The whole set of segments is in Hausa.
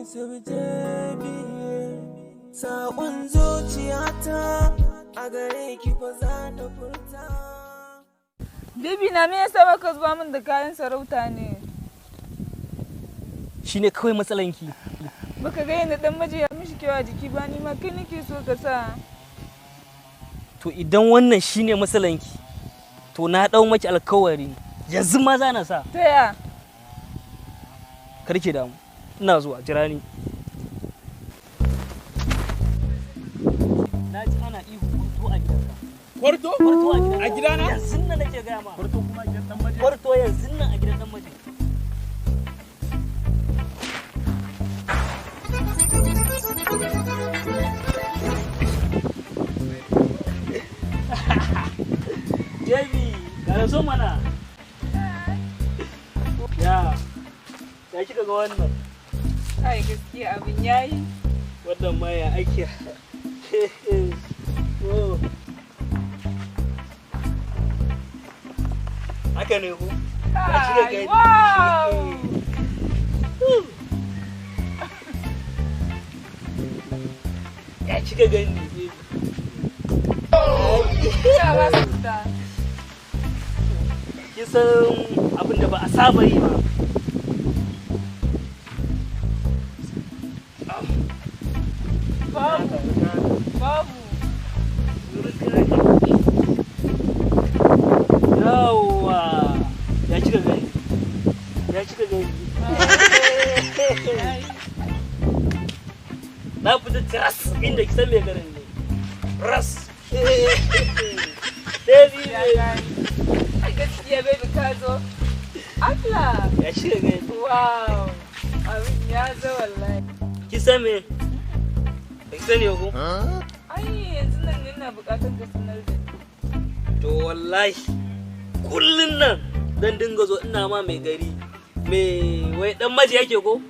Yusuf JB. Saƙon zuciyata a gare ki fa za na furta. Baby na, me yasa baka zuba min da kayan sarauta ne? Shine kawai matsalanki. Baka ga yadda dan maji ya mishi kyau a jiki ba? Ni ma kai nake so ka sa. To, idan wannan shine matsalanki, to na dau maki alkawari, yanzu ma za na sa. Ta ya? Karki damu, ina zuwa, jira ni. Na ji ana ihu kwarto a gidanka. Kwarto? Kwarto a gidanka. A gidana? Yanzu nan nake gaya ma. Kwarto kuma a gidan dan maje? Kwarto yanzu nan a gidan dan maje. Baby, ga so mana. Ya, ya kika ga wannan? Kai, gaskiya abin yayi. Wannan ma ya ake. Oh. Haka ne ko? Ya kika Kai, gani? wow! Ya kika gani, baby? Ina ba su fita. Kin san abin da ba a saba yi ba. Babu, babu. Yawwa, ya kika gani? Ya kika gani? Yayi. Na fita tiras inda ki san me garin ne. Ras. Baby, Ya gani. Ai, gaskiya baby ka zo. Allah! ya kika gani? Wow! Abin ya zo wallahi. Ki san me? Ki sani ko? Ai yanzu nan ne ina bukatar ka sanar da ni. To wallahi kullun nan dan dinga zo ina ma mai gari mai wai dan maji yake ko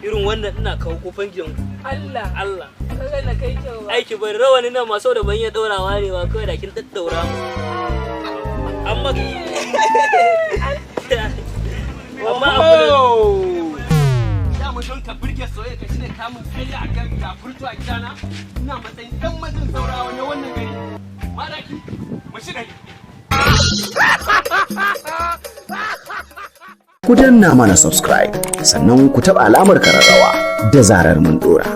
irin wannan ina kawo kofan gidanku. Allah! Allah. Kaga na kai kyau ba. Aiki bari rawani nan masu da ban iya daurawa ne ba, kawai da kin daddaura mu. Amma amma abu da Dama don ka burge soyayya ka shine kamun karya a kan ga furto a gidana. Ina matsayin dan majin saurawa na wannan gari. Madaki, mu shiga. Ku danna mana subscribe, sannan ku taɓa alamar kararrawa da zarar mun ɗora.